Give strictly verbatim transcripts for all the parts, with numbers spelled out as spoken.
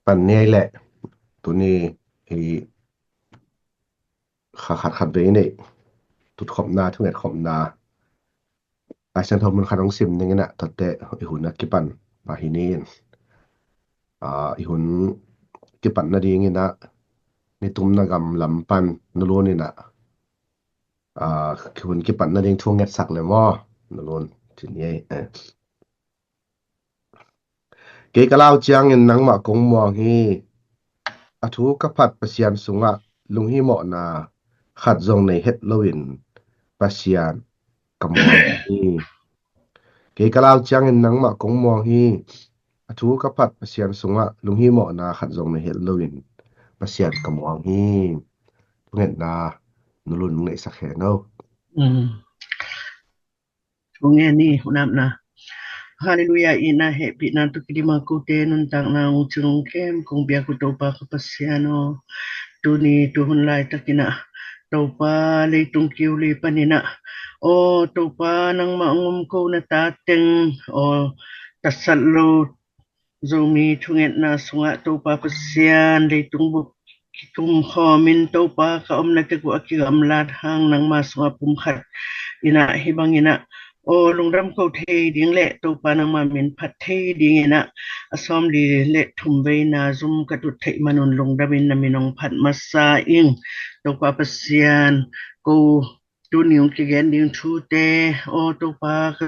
Pan ni ei leh, tuni i kha khat khat vei nei tutkhopna, thungetkhopna, Lai Siangtho mun khat hong sim ning inah, tuate i hun a kipan pah hi ni in. Ah, i hun kipan nading inah, nitumna gam lam pan nulun inah, ah, i hun kipan nading thu ngetsak le maw, nulun, ci ni ei, eh. Kei ka lau ciangin nangmah kong muang hi. A thu ka phat Pasian sungah lunghimawhna khat zong nei het loin Pasian ka muang hi. Kei ka lau ciangin nangmah kong muang hi. A thu ka phat Pasian sungah lunghimawhna khat zong nei het loin Pasian ka muang hi. Thungetna nulun ngeihsak hen o. Mm. Thu ngen ni, hun apna. Halleluiah, itna hehpihna tawh kidim a kote nuntakna hong cing hong kem kong biak uh Topa ka Pasian aw. Tuni tuhun laitakin ah Topa leitung kiu li panin ah, aw Topa nangmah hong om ko na ta teng, aw tatsat lo Zomi thungetna sungah Topa Pasian leitung bup kikum khawmin Topa ka omna tek uh a kigamlat hang nangma sungah pumkhat inah hih bangin ah aw lungdam ko thei ding le Topa nangma min phat thei dingin ah a sawmli le thum veina zum ka tut theih manun lungdamin na min hong phat masa ing. Topa Pasian, ko tuni hong kigen ding thute aw Topa ka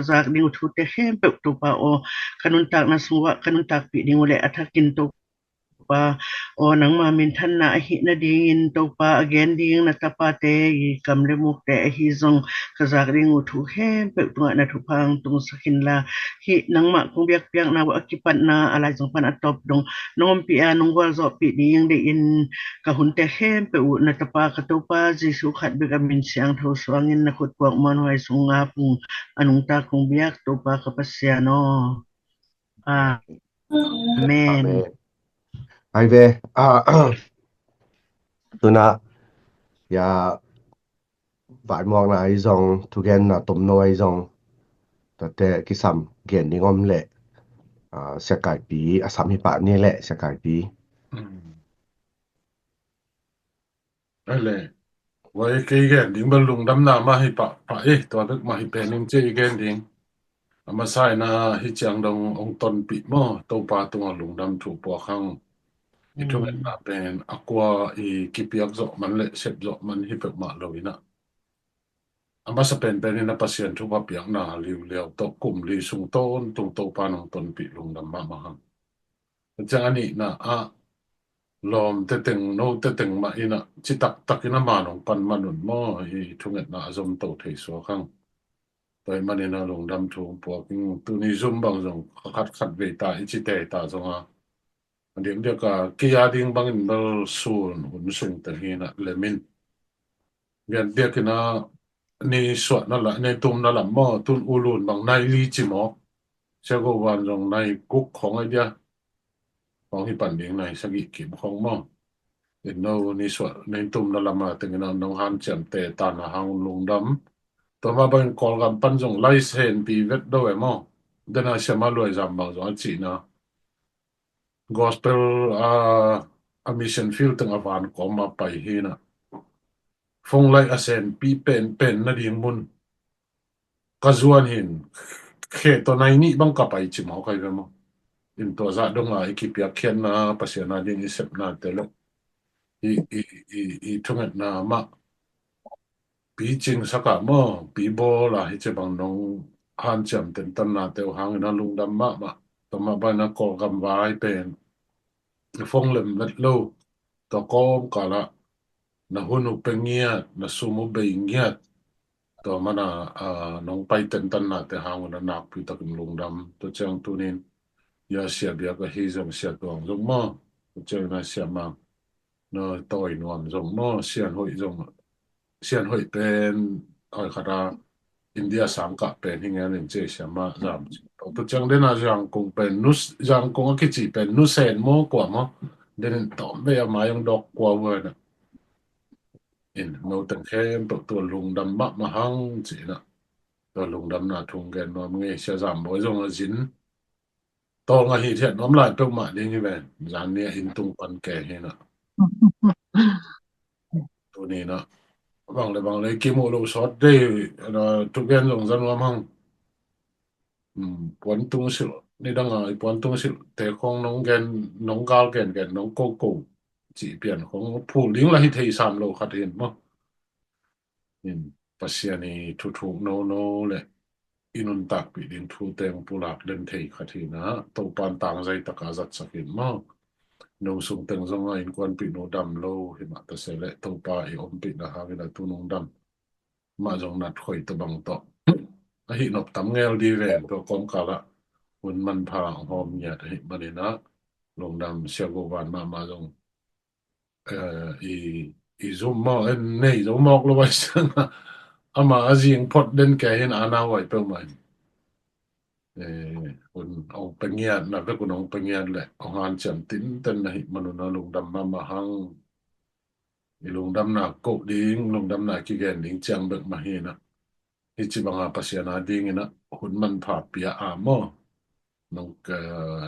zak ding uh thute khempeuh Topa aw, ka nuntakna sungah ka nuntakpih ding uh le a thakin Topa aw nangma minthanna ahih nadingin Topa a gen ding na tapate i kam le mukte ahi zong ka zak ding uh thu khempeuh tungah na thupha hong tungsak inla, hih nangmah kong biakpiakna uh a kipatna a laizang pan a tawp dong nong ompih a nong gualzawhpih ding deihin ka hunte khempeuh uh na tapa ka Topa Jesuh khat bek a min siangtho suangin na khutkuak muanhuai sungah pung a nungta kong biak Topa ka Pasian aw. Amen. Amen. Ai ve, ah, tuna ya vaimuakna ahi zong, thugenna tomno ahi zong, tuate kisam gen ding om leh, ah, Sia Kaipi a sam hi pah ni leh, Sia Kaipi. Mm. Ai le, vai kei gen ding bel lungdamna mah hi pah, pah eh, tua bek mah hi pen in ci i gen ding. A masa in ah hih ciang dong hong tonpih maw, Topa tungah lungdam thu puak hang. I thungetna pen a kua i kipiak zawh man le sep zawh man hi peuhmah lo in ah, a masa penpen in a Pasian thupha piakna liuliau tawh kum li sung tawntung Topa nong tonpih lungdam mahmah hang. Ciang a nihna ah lawm teteng, no teteng mah in ah citak takin a man hong pan man un maw, i thungetna a zom to thei suak hang. Tua ahih manin a lungdam thu puak ing. Tuni zum bang zong khat khat vei ta i ci tei ta zong a, a diakdiak a kei a ding bangin bel sun hun sung teng hi in ah lem in. Gen diakin ah ni suahna la, ni tumna lam maw, tun ulun bang nai li ci maw. Sia Go Van zong nai guk khong ai dia. Khong hi pan ding nai sagih kim khong maw. In no ni suah, ni tumna lam a tengin ah nong hanciam te tan a hang lungdam. Tua mah bangin Kawlgam pan zong lai senpi vet do e maw. Dena Sia Ma Luai Zam bang zong a cihna. Gospel a, a mission field teng a van kawm a pai hi in ah. Phone lai a senpi penpen nading mun ka zuan hi in, khe tawh nai nih bang ka pai ci maw kai ve maw. In tua zah dong a i kipiakkhiatna, Pasian a ding i sepna te le i, i, i, i thungetna mah picing sak a maw, pibawl a hi ci bang nong hanciam tentanna te uh hangin a lungdam mahmah. Tua mah bangin a Kawlgam vai pen phone lem vet lo, tua kawmkal ah na hun uh pe ngiat, na sum uh bei ngiat. Tua mana, ah, nong pai tentanna te hang un a nakpi takin lungdam. Tua ciang tunin ya Sia Biak ahi zong, Sia Tuang zong maw. Tua ciang na Sia Mang, na Tawi Nuam zong maw, Sian Hoih zong, Sian Hoih pen, hoi khat a India sangkah pen hi ngen in ci Sia Ma Zam. Tua ciang dena Zangkong pen, nus, Zangkong a kici pen, nusen maw kua maw. Denin tawm vei a mai ang dawk kua vua na. In no teng khempeuh tua lungdam mahmah hang ci na. Tua lungdamna thu gen nuam ngei, Sia Zam Bawi zong a zin. tawlnga hi thiat nuam lai peuhmah ding hi ven. Zan ni a inn tung pan ke hi na. Tuni na bang le bang le kimu lo sawt dei, thugen zong za nuam hang. Puan tung silh ni danga i puan tung silh te khong nong gen, nong gal gen gen, nong koko cih pian khong phul ding la hi thei sam lo khat hin maw. In Pasian i thuthuk nono le i nuntakpih ding thu teng pulak den thei khat hi na, Topan tangzai taka zatsak hin maw. Nong sung teng zong a innkuanpih no dam lo hi mah ta se le Topa i ompih na hangin a tu nong dam mah zong nat khoi tawh bang tawh ahi nop tam ngel di ve. Tua kawmkal ah hun manpha hawm ngiat ahi manin a lungdam sia go van mahmah zong i, i zum maw en nei zo mawk lo vai sang a ama a zing phot den ke hin a nau vai peuhmah in hun ong pengiat na vek un ong pengiat le ong hanciam tinten na hi manun a lungdam mahmah hang. I lungdamna koh ding, lungdamna kigen ding ciang bek mah hi na. Hi ci banga Pasian a dingin a hun manpha pia a maw. Nong,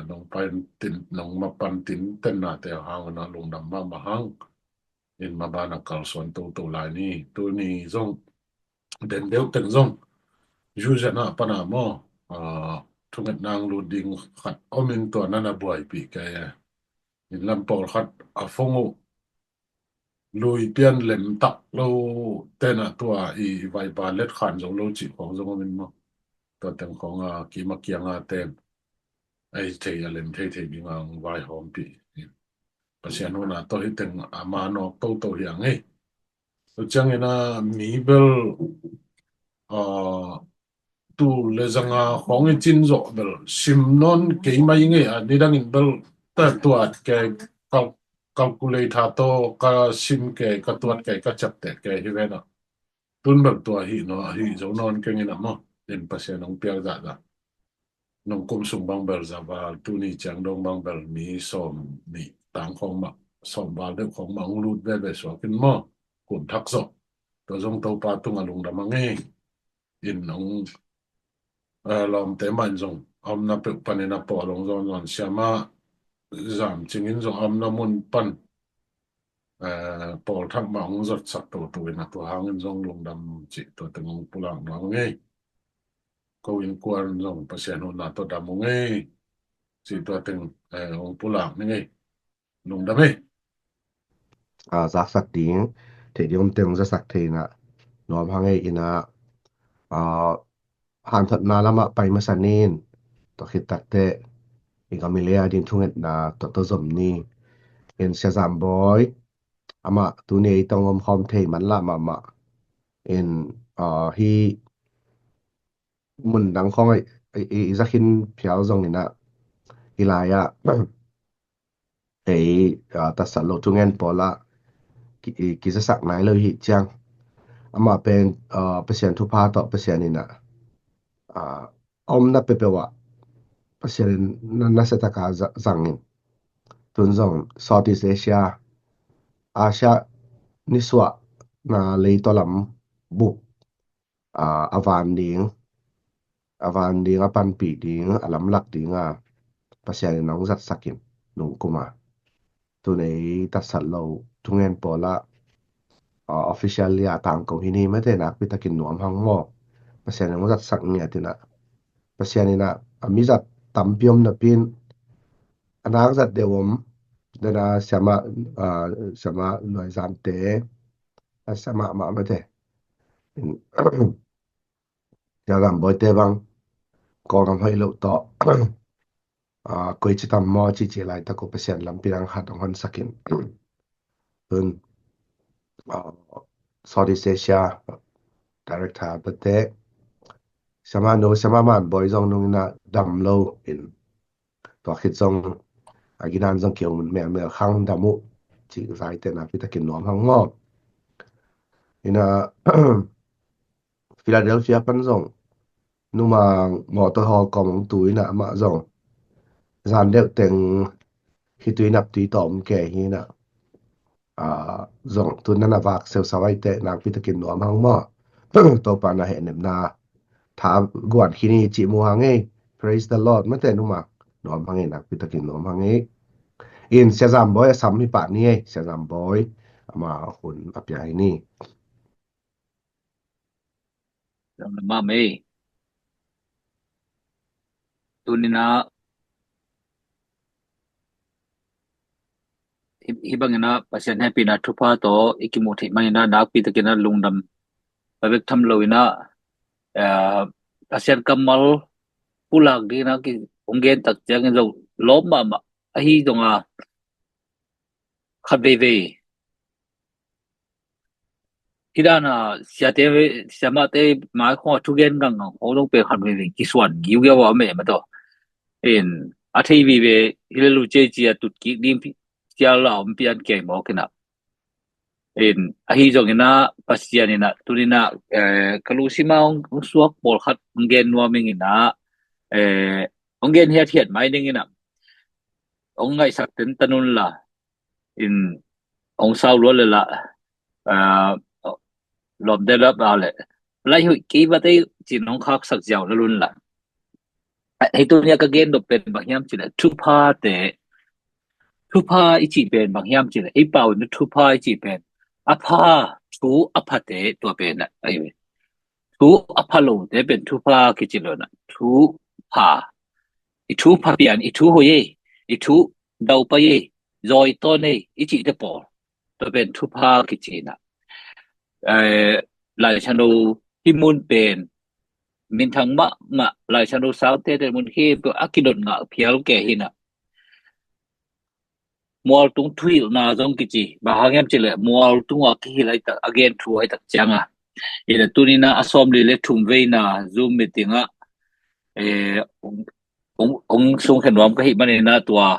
nong pan tin, nong mapan tinten na te hang na lungdam mahmah hang. In mabana kalsuan toto lai ni. Tuni zong den deuh teng zong zuzena pana maw. Thunget nang lut ding khat omin tua nana buaipih ke. In lam pawl khat a phong uh lui pian lem tak lo tena tua i vaipa let khan zo lo cih khong zong omin maw. Tua teng khong a kima kianga ten ei thei a lem thei thei dinga vaihawmpih. Pasian huna tawh hi teng ama nawk toto hi ang hi. Tua ciangin a mi bel tul le zanga khong i cin zawh bel sim nawn kei mai ngei a, nidangin bel ka tuat kei, calculator tawh ka sim kei, ka tuat kei, ka ciapteh kei hi vena. Tun bel tua hi naw a hi zo nawn kengin a maw. In Pasian hong piak zahzah. Nong kum sung bang bel za val, tuni ciang dong bang bel mi sawm nih tang khong mah, sawm val deuh khong mah hong lut veve suakin maw. Kun thak zawh. Tua zong Topa tunga lungdam a ngei. In hong lawmte mah in zong a omna peuh panin a pawl hong zawnzawn siama zam cingin zong a omna mun pan pawl thak mah hong zotsak toto in a tua hangin zong lungdam cih tua teng hong pulak nuam ngei. Ko innkuan zong Pasian huna tawh dam ung ei. Cih tua teng hong pulak ni ngei. Lungdam ei. A zaksak ding theih ding om teng zasak thei na nuam hang ei ina. Hanthotna lamah pai masa nin tua khit takteh i gam i lei a ding thungetna tua tawh zom ni. In Sia Zam Bawi amah tuni ei tong om khawm thei man lah mahmah. In hi mun dang khawng i zakhin phial zong ina i lai ah ei tatsat lo thungen pawlah kizasak nai lo hi ciang amah pen Pasian thupha tawh Pasian ina a omna peuhpeuh ah Pasian in na, nasia taka zangin tun zong Southeast Asia, Asia nisuahna leitaw lam bup a van ding, a van ding, a panpih ding, a lamlak ding a Pasian in hong zatsakin nungkuma tun ei tatsat lo thungen pawlah officially a tangko hi ni mate nakpi takin nuam hang maw. Pasian in hong zatsak ngiat ina Pasian ina a mizat tampi om napin a nak zat deuh om dena siama, siama luaizante a siama mah mate. Sia Zam Bawite bang Kawlgam hoih loh tawh koi ci tam maw cici laitak uh Pasian lampi dang khat hong honsakin tun Southeast Asia director tate siama nu siama man bawi zong nungina dam lo in tua khit zong a ginan zong keu mun melmel khang dam uh cih zaite nakpi takin nuam hang maw. Ina Philadelphia pan zong numa mawtaw hawl kawm hong tu ina amah zong zan deuh teng hi tui nap tui tawm ke hi ina zong tun nana vak seusau aite nakpi takin nuam hang maw. Topa na hehnepna tha guan khini cih mu hang ei. Praise the Lord mate numa Nuam hang ei, nakpi takin nuam hang ei. In Sia Zam Bawi a sam hi pah ni ei, Sia Zam Bawi. Ama hun a pia hi ni. Lam lam mah mei. Tuni-in ah, hi, hi bangin ah Pasian hehpihna thupha tawh i kimuh theih manin ah, nakpi takin ah lungdam a bek tham loin ah, eh, Pasian kammal pulak dingin ah ki, hong gen tak ciangin zong lawp mahmah ahi zong a, khat veivei hih dan a siate, siamahte mai khawng a thugen gangang khawng zong pen khat veivei kisuan giugiau a om e mah tawh. In a thei vive hi le lu ciacia tut kik ding pi-, cial a om pian kei mawk in ah. In ahi zongin ah Pasian in ah tuni-in ah, eh, ka lungsim ah hong, hong suak pawlkhat hong gen nuam ing in ah, eh, hong gen hiathiat mai ning in ah, hong ngaihsak tentan un la, in hong sau lua le la, ah, lawm de lap a le, lai hoih kei vat ei cin hong khaksak ziau lel un la. Hei, tuni-a ka gen nop pen bang hiam cih leh, thuphate, thupha i cih pen bang hiam cih leh, ei pau in thupha i cih pen a pha, thu a phate tua pen a, ahi ve. Thu a pha lote pen thupha kici lo na, thupha. I thupha pian, i thu hoih ei, i thu daupai ei, zawi tawn ei i cihte pawl, tua pen thupha kici na. Eh, Laisiangtho hih mun pen minthang mahmah, Laisiangtho sangte te mun hi a kidot ngah phial kei hi na. Mualtung thuhilhna zong kici, bang hang hiam cih leh mualtung a kihilh ahi tak, a gen thu ahi tak ciang a. Ina tuni-in a sawmli le thum veina Zoom meeting ah, eh, hong, hong, hong sungkhia nuam ka hih manin a tua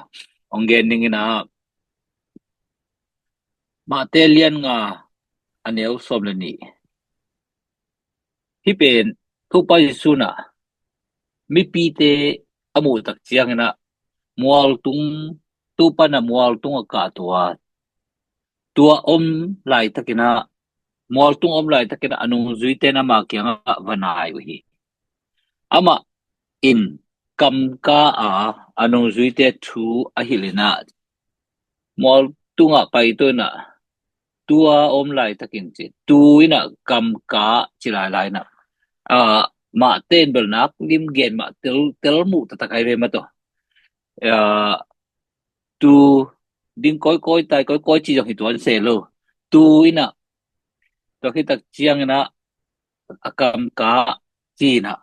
hong gen ning in a, Mate lian nga a neu sawm le nih. Hih pen Topa Jesu in a mipite a muh tak ciangin a mualtung, Topa in a mualtung a kahto a, tua om laitakin a, mualtung om laitakin a, a nungzuite in ama kiangah va nai uh hi. Amah in kamka a, a nungzuite thu a hilh in a, mualtung ah paito in a, tua om laitakin ci, tu in a kamka ci lailai in a, ah, Mate in bel nak lim gen mah tel, tel muh taktak ahi ve mah tawh. Ah, tu ding kawikawi tai, kawikawi ci zong hi tuan se lo. Tu in a, tua khit tak ciangin a, a kamka ci in a.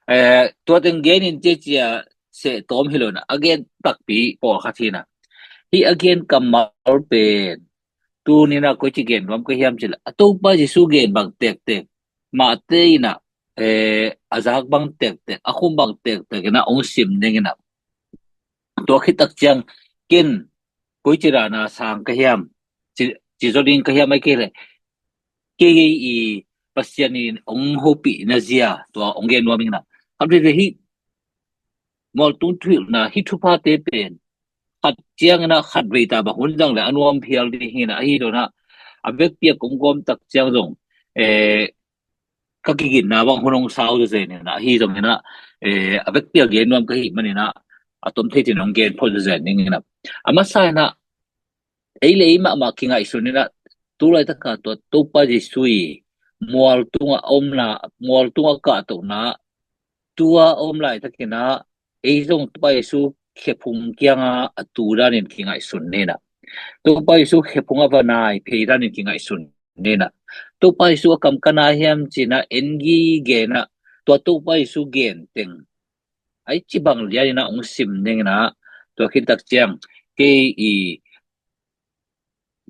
Eh, tua teng gen in ciacia seh tawm hi lo in a, a gen takpi pawlkhat hi in a. Hih a gen kammal pen tuni-in a koici gen nuam ka hiam cih leh, a Topa Jesu gen bang tektek, Mate in a, eh, a zak bang tektek, a khum bang tektek in a hong sim ning in a. Tua khit tak ciang ken koici dan a sang ka hiam, ci, ci zaw ding ka hiam, ahih kei leh kei i Pasian in hong hopihna zia tua hong gen nuam ing in a. Khat veivei hih mualtung thuhilhna, hih thuphate pen khat ciangin a khat vei ta bang hun zang leh a nuam phial ding hi in a, ahi zongin a, a vekpi a kong gawm tak ciang zong, eh, ka kiginna bang hun hong sau zezen in a, ahi zongin a, eh, a vekpi a gen nuam ka hih manin a, a tom thei tin hong gen phot zezen ning in a. A masa in a, ei le ei mahmah kingaihsun in a, tu laitak a tua Topa Jesu i mualtung a omna, mualtung a kahtohna, tua om laitakin a, ei zong Topa Jesu khephung kiangah a tu danin kingaihsun ni in a. Topa Jesu khephung a va nai phei danin kingaihsun ni in a. Topa Jesu a kam ka na hiam ci in a, en gige in a, tua Topa Jesu gen teng a i ci bang lian in a hong sim ning in a, tua khit tak ciang kei i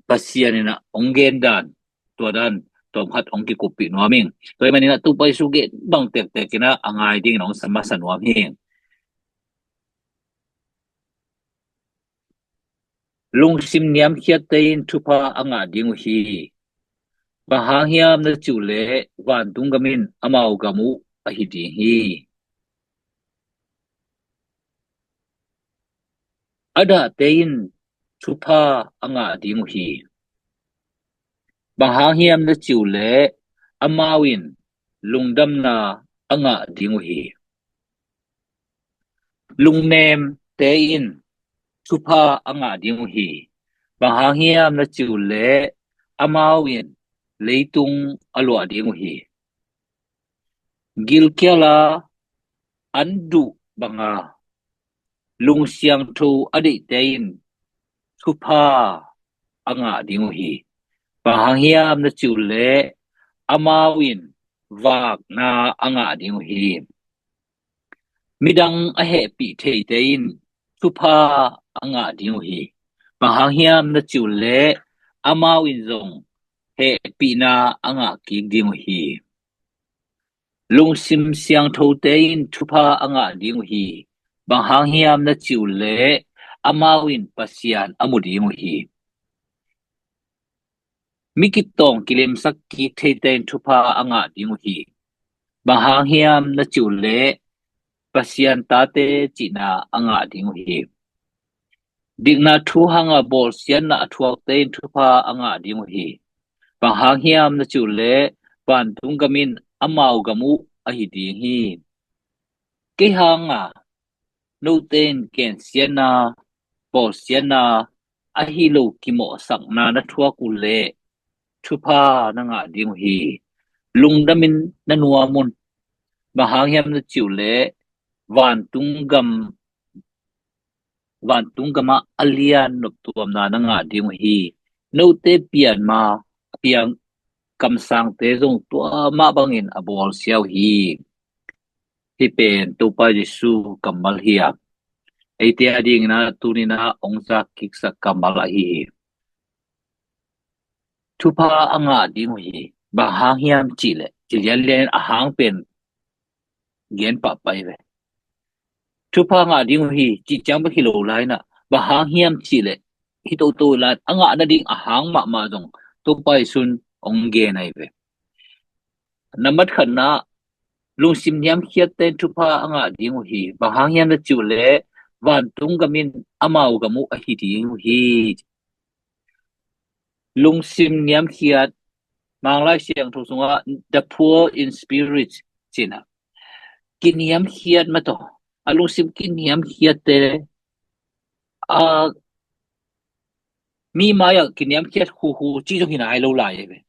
Pasian in a hong gen dan, tua dan tawm khat hong kikuppih nuam ing. Tua ahih manin a Topa Jesu gen bang tektek in a, a ngai dingin hong sa masa nuam hi ing. Lungsim niamkhiatte in thupha a ngah ding uh hi. Bang hang hiam na cih uh leh vantung gam in amau gam uh ahi ding hi. A dahte in thupha a ngah ding uh hi. Bang hang hiam na cih uh leh amau in lungdamna a ngah ding uh hi. Lungnem te in thupha a ngah ding uh hi. Bang hang hiam na cih uh leh amau in leitung a luah ding uh hi. Gilkial a an duh banga lungsiangtho a deihte in thupha a ngah ding uh hi. Bang hang hiam na cih uh leh amau in vakna a ngah ding uh hi. Midang a hehpih theite in thupha a ngah ding uh hi. Bang hang hiam na cih uh leh amau in zong hehpihna a ngah kik ding uh hi. Lungsim siangthote in thupha a ngah ding uh hi. Bang hang hiam na cih uh leh amau in Pasian a mu ding uh hi. Mi kitawng kilemsak kik theite in thupha a ngah ding uh hi. Bang hang hiam na cih uh leh Pasian tate cihna a ngah ding uh hi. Dikna thu hanga bawlsiatna a thuakte in thupha a ngah ding uh hi. Bang hang hiam na cih uh leh vantung gam in amau gam uh ahi ding hi. Kei hanga note in gensiatna, bawlsiatna, ahi lo kimawhsakna na thuak uh leh thupha na ngah ding uh hi. Lungdamin na nuam un. Bang hang hiam na cih uh leh vantung gam, vantung gamah a lian noptuamna na ngah ding uh hi. Note pianma a piang kamsangte zong tua mah bangin a bawlsia uh hi. Hih pen Topa Jesu kammal hi a, eite a dingin a tunin a hong zak kiksak kammal ahi hi. Thupha a ngah ding uh hi. Bang hang hiam cih leh ci lianlian in a hang pen gen pahpah hi ve. Thupha ngah ding uh hi cih ciang bek hi lo lai-in a, bang hang hiam cih leh hi toto lai-in a ngah nading a hang mahmah zong Topa Jesu in hong gen ahi ve. Nambat khatna, lungsim niamkhiatte in thupha a ngah ding uh hi. Bang hang hiam na cih uh leh vantung gam in amau gam uh ahi ding uh hi. Lungsim niamkhiat, Manglai Siangtho sungah the poor in spirit cihna, kiniamkhiat mah tawh, a lungsim kiniamkhiatte, a mi mai-ah kiniamkhiat huhu cih zong hi nai lo lai ahi ve.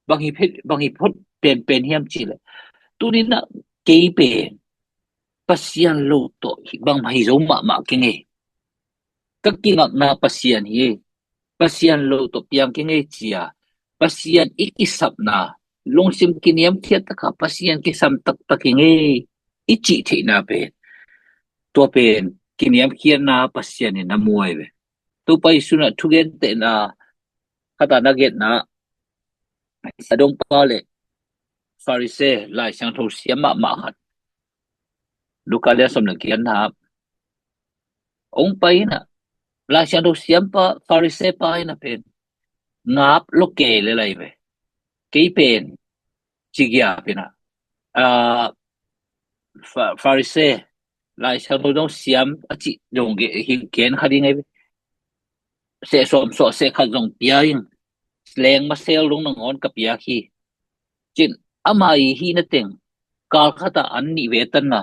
Bang hi phet, bang hi phot penpen hiam cih leh, tunin a kei pen Pasian lo tawh bangmah hi zo mahmah keng e. Ka kingakna Pasian hi e. Pasian lo tawh piang keng e ci-a, Pasian i kisapna, lungsim kiniamkhiat taka Pasian kisam taktak keng e i cih theihna pen, tua pen kiniamkhiatna Pasian in a mu ahi ve. Topa Jesu in a thugentehna khat a na genna, Sadongpa le Farisee, Lai Siangtho siam mahmah khat, Luka lian sawm le giatna ah hong pai in a, Lai Siangtho siampa, Farisee pa in a pen ngap lo kei le lai ve. Kei pen ci giap in a, ah, Fa-, Farisee, Lai Siangtho zong siam a cih zong ge-, hi gen kha ding ahi ve. Seh sawm suah seh khat zong pia ing. Leng masel dong nangawn ka piak hi. Cin, ama i hihna teng kal khat ah an nih ve a tanna.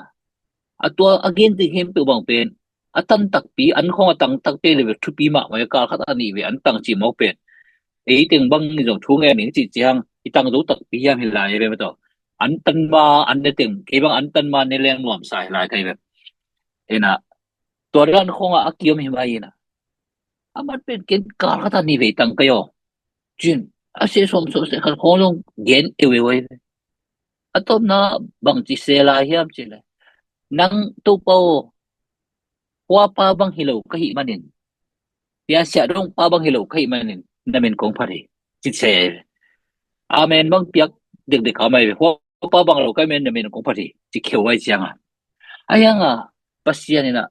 A tua a gen ding khempeuh bang pen a tan takpi, an khawng a tang takpi le ve, thupi mahmah e, kal khat ah a nih ve an tang cih mawk pen. Ei teng bang zong thu ngen ning cih ciang i tang zo takpi hiam hi lai ve maw taw. An tan ma an ne teng, kei bang an tan ma ne leng nuamsa hi lai thei ve. Ena, tua dan khawngah a kiom hi mai ina, aman pen ken kal khat a nih ve tang ka hi aw. Cin, a seh sawm suah seh khat khawng zong gen eueu ahi ve. A tawpna bangci se lai hiam cih leh, nang Topa aw, huapa bang hi lo ka hih manin, Pia Siah Dong pa bang hi lo ka hih manin na min kong phat hi, ci se ahi ve. Amen bang piak dekdek a om ahi ve. Huapa bang lo ka hih manin na min kong phat hi, ci kheu ahi cianga, ahi hanga Pasian ina,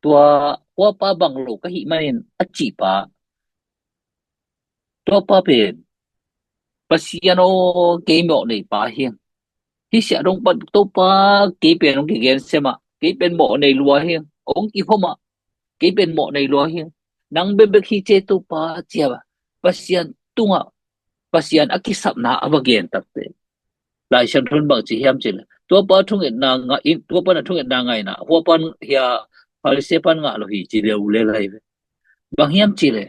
tua huapa bang lo ka hih manin a cihpa, tuapa pen Pasian aw, kei mawh nei pa hi. Hih Siah Dong pan, Topa, kei pen hong kigen semah, kei pen mawh nei lua hi, hong kihomah, kei pen mawh nei lua hi. Nang bekbek hi ce Topa, cia Pasian tungah, Pasian a kisapna a va gen takte, Lai Siangtho in bang ci hiam cih leh, tuapa thungetna ngah in, tuapa na thungetna ngah ina, huapa hia Pharisee pan ngah lo hi ci leu le lai ve. Bang hiam ci le,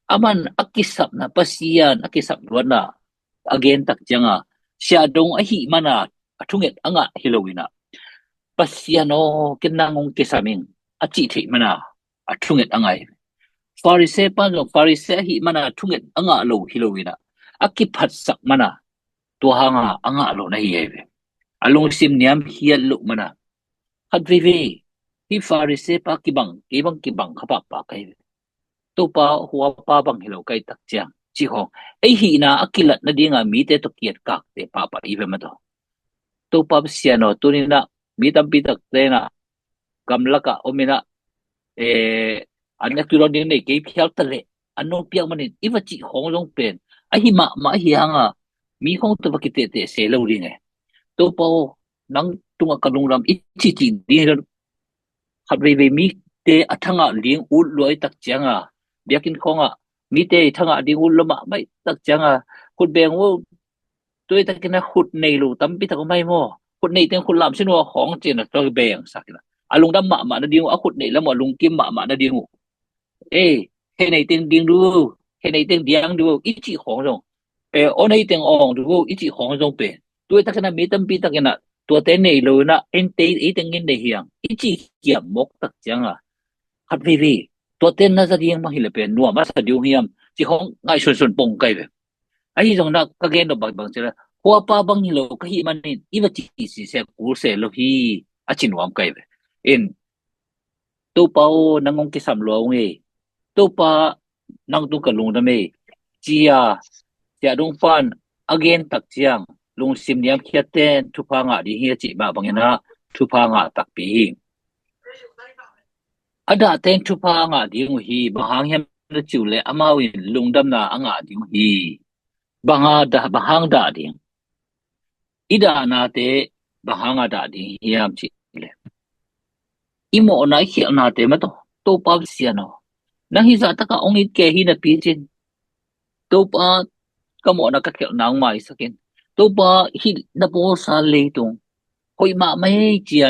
aman a kisapna, Pasian a kisap luatna a gen tak cianga, siahdong ahi mana a thunget a ngah hi lo ina, Pasian aw, ken nang hong kisam ing a cih theih mana a thunget a ngah hi. Pharisee pan zong Pharisee ahi mana a thunget a ngah lo hi lo ina, a kiphatsak mana tua hanga a ngah lo na hi hi ve. A lungsim niam hiat lo mana, khat veivei hi Pharisee pa kibang, kei bang kibang kha pahpah ka hi ve. Topa, hua pa bang hi lo ka hi tak ciang ci hong, ei hihna a kilat nadinga mite tawh kiat kakte pahpah i ve maw taw. Topa Pasian aw, tuninah mi tampi takte inah gamlakah om inah, eh, an a tuidawn ding nei kei phial ta leh an nong piak manin i va cih khawng zong pen ahi mahmah ahi hanga mi khawng tawh va kitehteh se lo ding e. Topa aw, nang tungah ka lungdam i cihcih ding hi lo. Khat veivei mite a thangah ding ut lua i tak cianga, biakinn khawngah mite i thangah ding ut lua mahmah i tak cianga, khut beng uh, tua i takin a khut nei lo tampi tak om ai maw? Khut nei teng khut lam sin uh a khawng cin a tua beng sak ina, a lungdam mahmah nading uh, a khut nei lam uh a lungkim mahmah nading uh. Ei, he nei teng ding du, he nei teng diang du i cih khawng zong, eh, aw nei teng awng du i cih khawng zong pen, tua i takin a mi tampi takin a tuate nei lo ina, en te ei teng in nei hiang i cih kiam mawk tak cianga, khat veivei tuate na za ding mah hi le pen nuam a sa ding hiam ci khawng ngaihsunsun pong ka hi ve. Ahi zong na ka gen lo bang bang ci le, hua pa bang hi lo ka hi manin i va ci sise kul se lo hi a ci nuam ka hi ve. In, Topa aw, nang hong kisam lua ung e. Topa, nang tung ka lungdam e, ci-a siahdong pan a gen tak ciang, lungsim niamkhiat ten thupha ngah ding hi a cih mah bangin ah thupha ngah takpi hi. A dah ten thupha ngah ding uh hi. Bang hang hiam na ci uh leh amau in lungdamna a ngah ding uh hi. Bang a dah, bang hang dah ding? I dahnate bang hanga dah ding hiam cih leh, i mawhna i khialhnate mah tawh, Topa Pasian aw, nang hih zahtakah hong it kei hi napi cin, Topa, ka mawhna ka khialhna hong maisak in. Topa, hih na bawlsa leitung hoih mahmah hi ci-a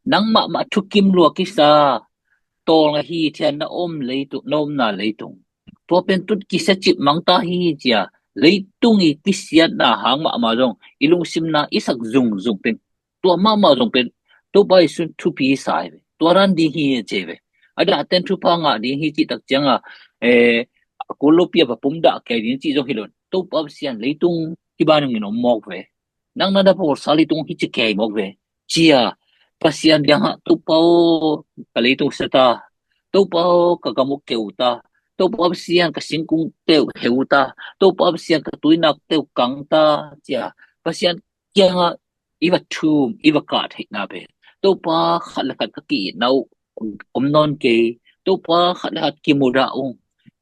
nang mahmah thukim lua kisa, tawlnga hi thian na om leitung, na omna leitung, tua pen tut kisia cip mang ta hi ci-a leitung i kisiatna hang mahmah zong i lungsimna i sak zungzung pen, tua mahmah zong pen Topa Jesu in thupi sa hi ve. Tua dan ding hi ci hi ve. A dah ten thupha ngah ding hi cih tak cianga, eh, a kul lopi a va pum dah kei ding cih zong hi lo. Topa Pasian, leitung hih ban hong in om mawk ve. Nang na na bawlsa leitung hi ci kei mawk ve, ci-a Pasian diang ah, Topa aw, ka leitung sia ta, Topa aw, ka gam uh keu ta, Topa Pasian, ka singkung teuh heu ta, Topa Pasian, ka tuinak teuh kang ta, ci-a Pasian kiangah i va thum, i va kah theihna pen, Topa, khat le khat ka ki-itna uh om nawn kei, Topa, khat le khat kimudah ung,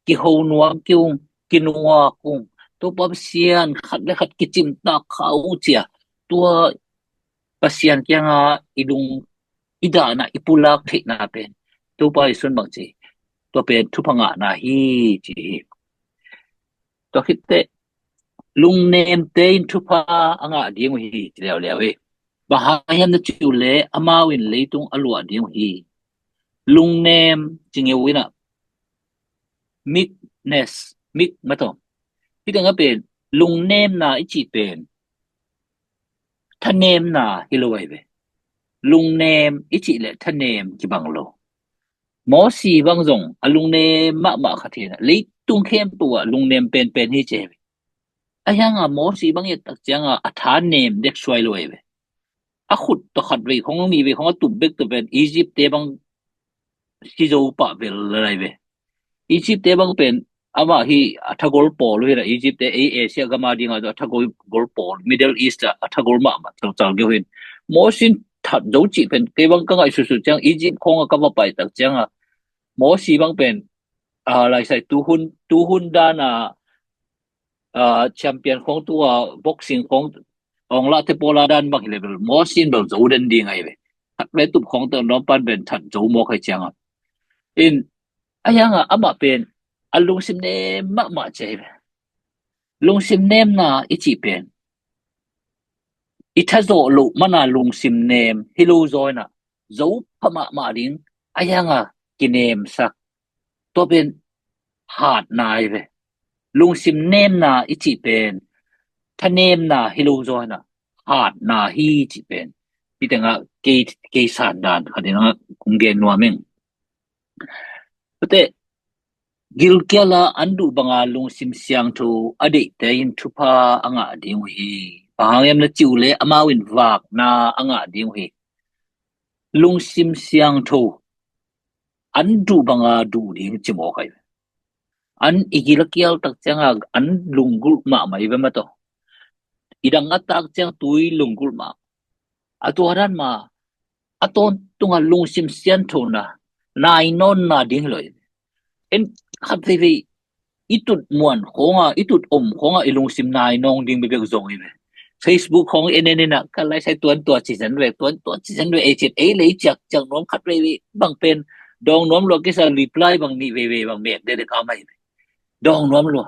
kiho nuam kei ung, kinuak ung, Topa Pasian, khat le khat kicimtak kha ung, ci-a tua Pasian kiangah i lung, i dahna i pulak theihna pen, Topa Jesu in bang ci, tua pen thupha ngahna hi ci hi. Tua khit teh, lungnemte in thupha a ngah ding uh hi ci leuleu hi. Bang hang hiam na ci uh leh amau in leitung a luah ding uh hi. Lungnem ci ngeu inah, meekness, meek mah tawh. Hih tengah pen lungnemna i cih pen thanemna hi lo ahi ve. Lungnem i cih leh thanem kibang lo. Mosi bang zong a lungnem mahmah khat hi inah, leitung khempeuh ah lungnem penpen hi ci hi ve. Ahi hanga Mosi bang i et tak cianga a thanem dek suai lo ahi ve. A khut tawh khat vei khong, nih vei khong a tup bek tawh pen Egypt-te bang hi zo pah vel lai ve. Egypt-te bang pen amah hi a thagol pawl uh hi inah, Egypt-te ei Asia gam a dinga a thagol, gol pawl, Middle East ah a thagol mahmah, cal geu hi in. Mosi in that zo cih pen kei bang ka ngaihsutsut ciang, Egypt khawngah ka va pai tak cianga Mosi bang pen, ah, laisai tuhun, tuhun dana, ah, champion khawng tua, boxing khawng, awng lahte pawla dan bang hi leh bel Mosi in bel zo den ding ahi ve. That le tup khawng tawh nawm pan pen that zo mawk ahi cianga. In, ahi hanga amah pen a lungsim nem mahmah ci hi ve. Lungsim nemna i cih pen i thazawh loh mana lungsim nem hi lo zaw inah, zo pha mahmah ding, A hianga kinemsak, tua pen hatna hi ve. Lungsim nemna i cih pen thanemna hi lo zaw hi na, hatna hi cih pen hi tengah kei, kei sandan khat in kong gen nuam ing. Tate, gilkiala an duh banga lungsim siangtho a deihte in thupha a ngah ding uh hi. Bang hang hiam na cih uh leh amau in vakna a ngah ding uh hi. Lungsim siangtho an duh banga duh ding ci mawk ahi ve. An i gil a kial tak cianga an lunggulh mahmah hi ve maw taw. I dang a tak ciang tui lunggulh mah. A tua dan mah a tawntunga lungsim sianthona nai nawnna ding hi lo hi ve. En khat veivei i tut muan khawnga, i tut om khawnga i lungsim nai nawng ding bebek zong hi ve. Facebook khawng en en in ah ka laisai tuan tua ci zen ve, tuan tua ci zen ve, ei cin ei lei ciak ciak nuam khat veivei bang pen dawng nuam lua kisa reply bang nih veivei bang mek dede ka mai ve. Dawng nuam lua.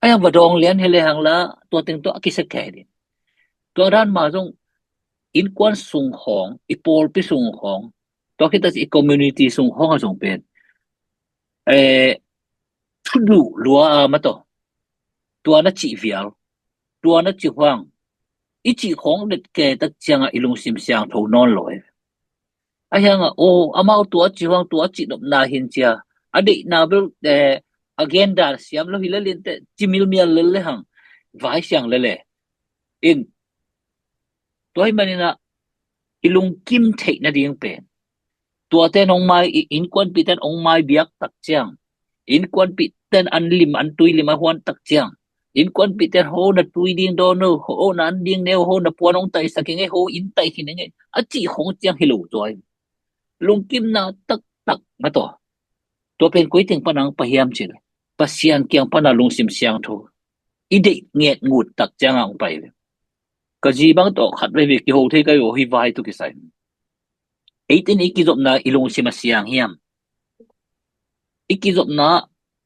Ai ang va dawng lian hi le hang la tua teng tua a kisa kei ding. Tua dan mah zong innkuan sung khawng, i pawlpi sung khawng, tua khit tak i community sung khawng a zong pen, eh, thuduh lua a maw taw. Tua na cih vial, tua na cih huang, i cih khawng det ke tak cianga i lungsim siangtho nawn lo hi. A hianga, aw, amau tua cih huang tua cih nopna hin cia a deihna bel, eh, a gen dan siam lo hi le lin teh ci milmial lel le hang vai siang lele. In tua hi maninah i lungkim theih nading pen tuate in hong mai, i innkuanpihte in hong mai biak tak ciang, innkuanpihte in an lim, an tui lim a huan tak ciang, innkuanpihte in ho na tui ding dawn o, ho na an ding ne o, ho na puan hong taihsak ing e, ho inn taih khin ing e a cih khong ciang hi lo tua hi. Lungkimna taktak maw taw. Tua pen koi teng pana hong pai hiam cih leh Pasian kiang pana lungsim siangtho i deih nget ngut tak cianga hong pai ve. Ka zi bang tawh khat veve kiho thei ka hi aw, hi vai tu kisai. Eitin i kizopna i lungsim a siang hiam? I kizopna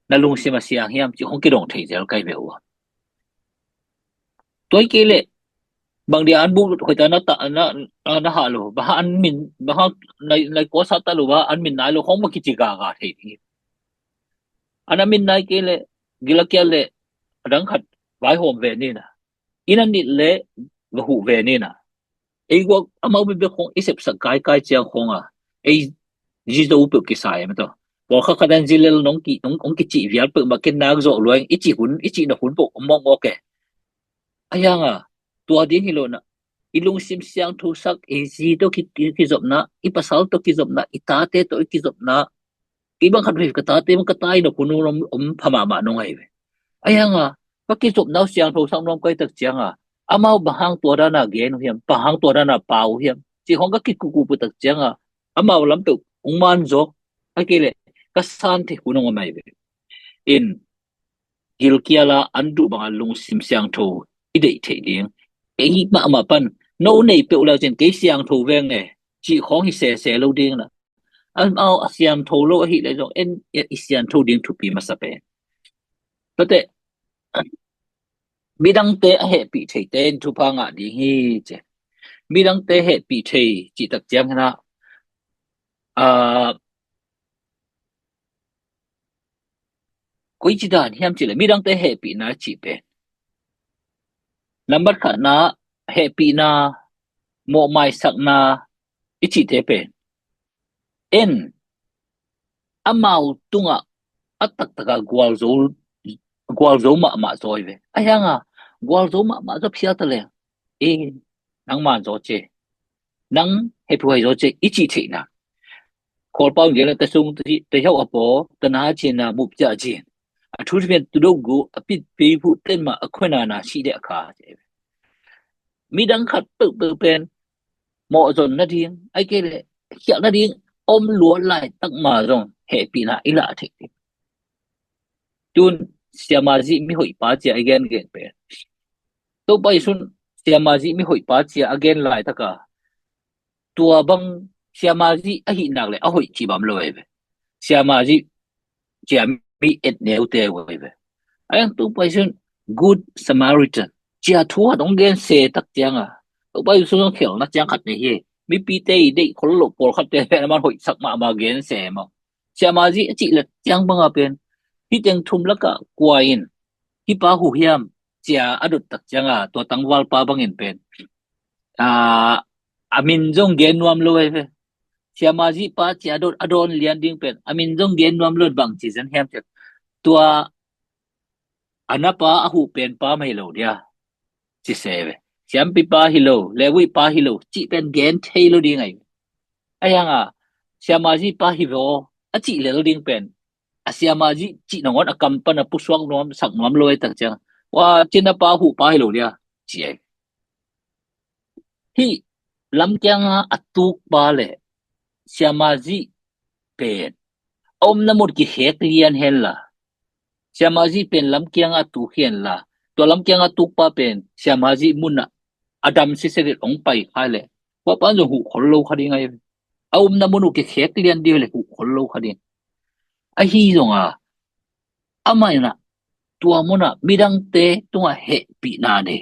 na lungsim a siang hiam cih hong kidong thei zel kai ve uh a. Tua hi kei leh bang dia an buk hoita na ta na, na, na hah lo, bang hang an min, bang hang nai, nai kuasa ta lo, bang hang an min nai lo khong ma kici gaga thei ding hi. An a min nai kei leh gil a kial leh a dang khat vaihawm ve nina, inn a nit leh va huh ve nina. Ei guak amau bebek khong i sepsak kaikai ciang khonga ei zizo peuh kisai maw taw. Pawlkhat khat an zilel nong ki, nong, nong kicih vial peuh mah ken nak zawh luai, i cih hun, i cih na hun peuh om mawkmawk e. A hianga tua ding hi lo na, i lungsim siangtho sak, i zi tawh ki, ki, kizopna, i pasal tawh kizopna, i tate tawh i kizopna. Kei bang khat vei ka tate bang ka tai na hun om, om pha mahmah nong ahi ve. A hianga ka kizopna uh siangtho sak nuam kai tak cianga amau bang hang tua dana gen uh hiam, bang hang tua dana pau uh hiam cih khong ka kikukup uh tak cianga amau lam peuh hong man zaw. A kei leh ka san thei hun hong om ahi ve. In gilkiala an duh banga lungsim siangtho i deih theih ding. Kei mahmah pan no nei peuh leu cin kei siangtho veng e cih khawng hi sese lo ding na. Amau a siangtho lo ahih leh zong en i siangtho ding thupi masa pen. Tate midangte a hehpih theite in thupha ngah ding hi ci. Midangte hehpih thei cih tak ciang hinah, ah, koici dan hiam cih leh midangte hehpihna cih pen nambat khatna hehpihna, mawhmaisakna i cihte pen en amau tungah a taktaka gualzo, gualzo mahmah zaw hi ve. A hianga gualzo mahmah zaw phial ta leng, e, nang man zaw ce, nang hehphuai zaw ce i cih theihna. Khawlpau in gen le ta sung ta heuh a paw ta na cina mup ciah cin a thu pen tu do gu a pit pi phu ten mah a khuana na si deh a kha. Midang khat peuhpeuh pen mawhzon nading ai kei leh khialh nading om luat laitak ma zong hehpihna i lah theih ding. Tun siamazih mihoih pa cia i gengen pen Topa Jesuh in siamazih mihoih pa cia a gen laitaka tua bang siamazih ahih nak le a hoih cih bang lo ei ve. Siamazih cia mi et neute uh ei ve. A yang Topa Jesuh in Good Samaritan cia thu hat hong gen se tak cianga Topa Jesuh in khelhna ciang khat nei hi. mipite i deih khol loh pawlkhatte pen aman hoihsak mahmah gen se maw. Siamah Zih a cih le ciang banga pen, hih teng thum lakah kua in hih pa huh hiam, cia a dot tak cianga tua tangvalpa bangin pen, aa, a min zong gen nuam lo ei ve. Siamah Zih pa cia dot a dawn lian ding pen a min zong gen nuam lo, bang ci zen hiam cih, tua a napa a huh pen pa mah hi lo dia, ci se ve. Siampi pa hi lo, Levi pa hi lo cih pen gen thei lo ding ahi. Ahi hanga Siamah Zih pa hi ve aw a cih lel ding pen, a Siamah Zih cih nangawn a kam pan a pusuak nuam sak nuam lo ei tak ciang, wa, cina pa huh pa hi lo dia, ci ei. Hih lamkianga a tukpa le Siamah Zih pen a omna mun kikhek lian henla, Siamah Zih pen lamkianga a tuk henla, tua lamkianga a tukpa pen Siamah Zih munah a dam siselit hong pai khai le, tua pan zong huh khol lo kha ding ahi. A omna mun uh kikhek lian ding le huh khol lo kha ding. Ahi zonga amah inah tua munah midangte tungah hehpihna nei.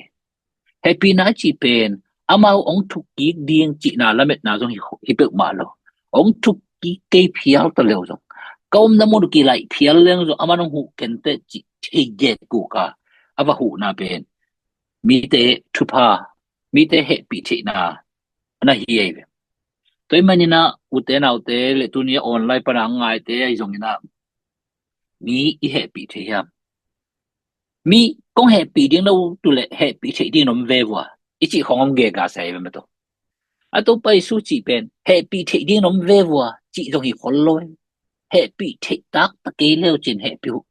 Hehpihna a cih pen amau hong thukkik ding cihna lametna zong hi, hi peuhmah lo. Hong thukkik kei phial ta leu zong, ka omna mun uh kilaih phial leng zong aman hong huh kenteh cih thei get kuka a va huhna pen mite thupha, mite hehpih theihna na hi ei ve. Tua ahih maninah ute naute le tuni a online pana a ngaite ahi zonginah, mi i hehpih thei hiam? Mi kong hehpih ding lo tu le hehpih theih ding nom ve vua i cih khong om gega sa ei ve maw. A Topa Jesu cih pen hehpih theih ding nom ve vua cih zong hi khol lo. Hehpih theih taktak kei leu cin hehpih uh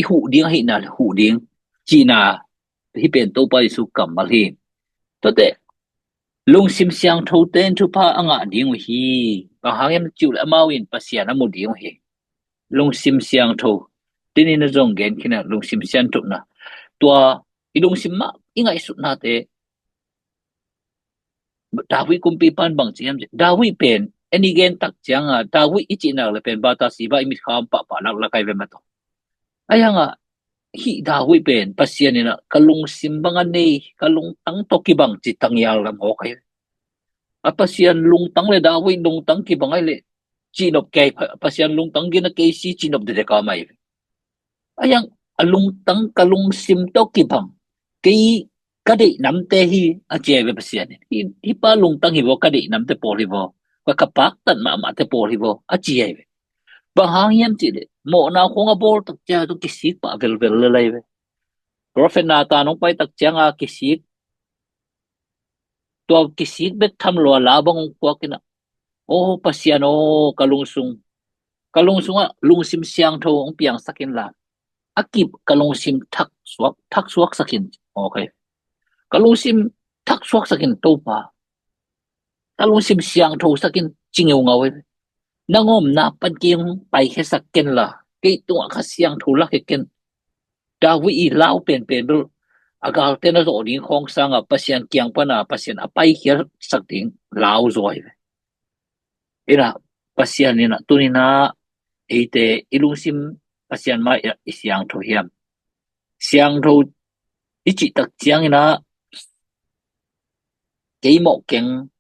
i huh ding ahihna le huh ding cihna hi pen Topa Jesu kammal hi. Tuate lungsim siangtho ten thupha a ngah ding uh hi. Bang hang hiam cih uh le amau in Pasian a mu ding uh hi. Lungsim siangtho, tuni na zong gen khin a lungsim siangtho na, tua i lungsim mah i ngaihsutnate David kumpipan bang ci hiam cih, David pen en i gen tak cianga David i cihnak le pen Bathsheba i mitkham pahpah laklak ai ve maw. Ahi hanga hih David pen Pasian inah ka lungsim bang a nei, ka lungtang tawh kibang ci tangial lam hawk ai ve. A Pasian lungtang le David lungtang kibang ai le cihnop kei, Pasian lungtang gina kei si cihnop dedeka mai ve. Ahi hang a lungtang ka lungsim tawh kibang kei ka deih namte hi a ci ai ve Pasian in. Hi, hi pa lungtang hi vaw, ka deih namte pawl hi vaw, ka, ka paktat mahmahte pawl hi vaw a ci ai ve. Bang hang hiam cih le mawhna khong a bawl tak ciang tua kisik pah velvel le lai ve. Prophet Nathan hong pai tak cianga kisik, tua kisik bek tham lua la bang hong kuak inah, aw Pasian aw, ka lungsung, ka lungsungah lungsim siangtho hong piangsak inla, a kip ka lungsim thaksuak, thaksuaksak in. Okay. Ka lungsim thaksuaksak in Topa, ka lungsim siangthosak in ci ngeungau hi. Nang omna pan kei hong paikhiasak kenla, kei tungah Kha Siangtho lakhia ken. David i lau penpen bel a galte na zawh ding khawng sanga Pasian kiang pana Pasian a paikhiasak ding lau zaw hi ve. Inah Pasian inah tuninah eite i lungsim Pasian mai inah i siangtho hiam? Siangtho i cih tak cianginah kei mawh keng,